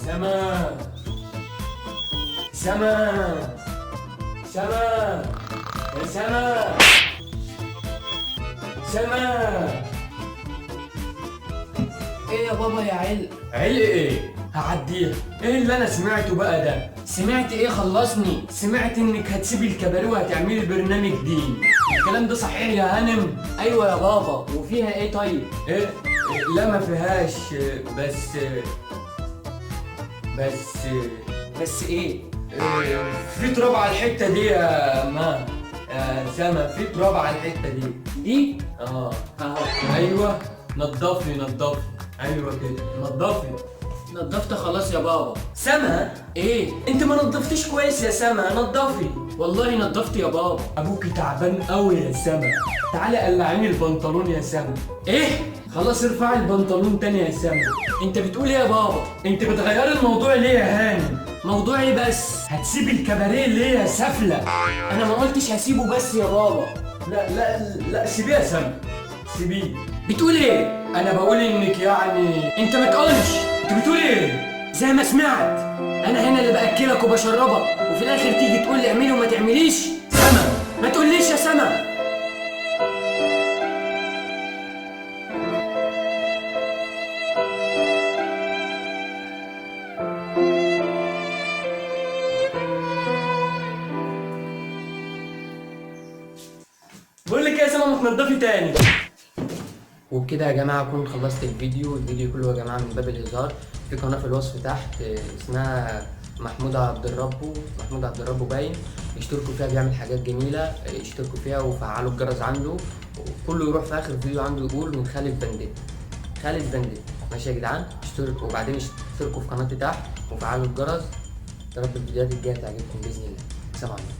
سما سما سما يا سما سما. ايه يا بابا يا علق؟ علق ايه؟ هعديها. ايه اللي انا سمعته بقى ده؟ سمعت ايه؟ خلصني. سمعت انك هتسيبي الكباريه وهتعملي برنامج دين، الكلام ده صحيح يا هانم؟ ايوه يا بابا، وفيها ايه طيب؟ ايه؟ لا ما فيهاش، بس بس بس ايه؟ في تراب على الحتة دي يا ما يا سما، في تراب على الحتة دي. دي؟ اه اهو. ايوه نضفي نضفي، ايوه كده نضفي. نضفت خلاص يا بابا. سما ايه؟ انت ما نضفتيش كويس يا سما، نضفي. والله نضفت يا بابا. ابوكي تعبان قوي يا سما، تعالي قلعيني البنطلون يا سما. ايه؟ خلاص ارفعي البنطلون تاني يا سما. انت بتقول ايه يا بابا؟ انت بتغيري الموضوع ليه يا هانم؟ موضوع ايه بس؟ هتسيبي الكباريه ليه يا سفله؟ انا ما قلتش هسيبه بس يا بابا. لا لا لا سيبيه يا سما، سيبيه. بتقول ايه؟ انا بقول انك يعني انت ما تقولش. انت بتقول ايه؟ زي ما سمعت، انا هنا اللي باكلك وبشربك وفي الاخر تيجي تقول لي اعملي وما تعمليش. سما ما تقوليش يا سما. بقول لك ايه يا سما، ما تنضفي تاني. وبكده يا جماعة اكون خلصت الفيديو. الفيديو كله يا جماعة من باب الهزار. في قناة في الوصف تحت اسمها محمود عبد الربو، محمود عبد الربو باين، اشتركوا فيها، بيعمل حاجات جميلة، اشتركوا فيها وفعلوا الجرس عنده، وكله يروح في اخر فيديو عنده يقول من خالد بنديت، خالد بنديت. ماشي يا جدعان، اشتركوا، وبعدين اشتركوا في قناتي تحت وفعلوا الجرس. يا رب الفيديوهات الجاية تعجبكم باذن الله. سلام عليكم.